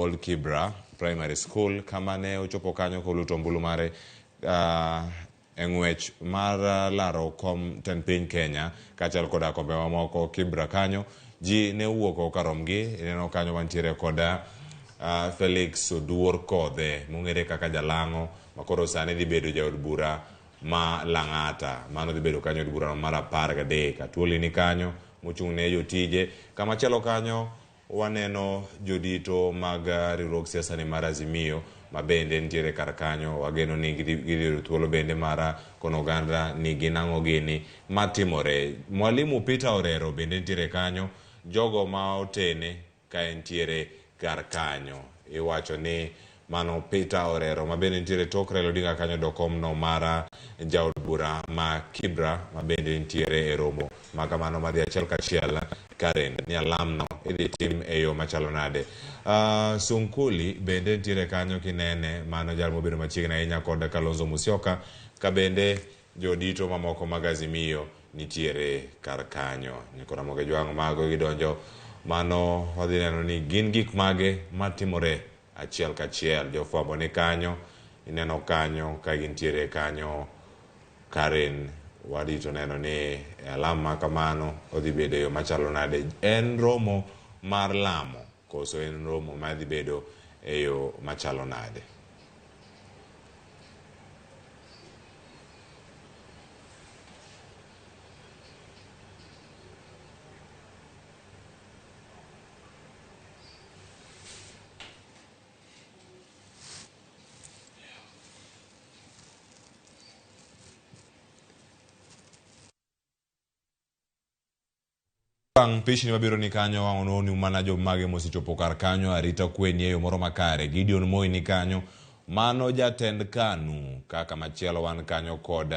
Old Kibra Primary School kama ne ochopo kanyo koluto ombulu mare uh, e ng'wech mar laro kom tend piny Kenya kaachiel koda kombe mamoko Kibra kanyo ji ne owuok oko karomgi. Ineno kanyo wantiere koda uh, Felix Oduor Kodhe mong'ere kaka Jalang'o makoro sani dhi bedo jaod bura ma Lang'ata. Mano dhi bedo kanyo od burano mar 13. Atuoli ni kanyo mochung' ne jotije. Kamachielo kanyo Waneno jodito mag riwruog siasa ni mar Azimio ma bende nitiere kar kanyo. Wageno ni gidhi yudo thuolo bende mar kono oganda ni gin ang'o gini matimore. Mwalimu Peter Orero bende nitiere kanyo. Jogo ma otene ka entiere kar kanyo. Iwacho ni Mano Peter Orero ma bende nitiere tok Raila Odinga kanyo do komno mar jaod bura ma Kibra ma bende nitiere e romo ma kamano madhi achiel kachiel Karen ni alamno idhi tim e yo machalo nade. Sunkuli bende nitiere kanyo kinene mano jal mobedo machiegni ahinya kod Kalonzo Musyoka ka bende jodito mamoko mag Azimio nitiere kar kanyo. Nyikwa Ramogi Jwang' mago gidonjo mano wadhi neno ni gin gik mage matimore achiel kachiel. Jofwambo ni kanyo, ineno kanyo ka gintiere kanyo. Karen warito neno ni alam ma kamano odhi bedo e yo machalo nade. En romo mar lamo koso en romo madhi bedo e yo machalo nade? Bang' pichni mabiro ni kanyo wang'o ni mana jomage mosechopo kar kanyo arita kwe ni e yo moro makare. Gideon Moi ni kanyo, mano jatend KANU. Kaka machielo wan kanyo kod.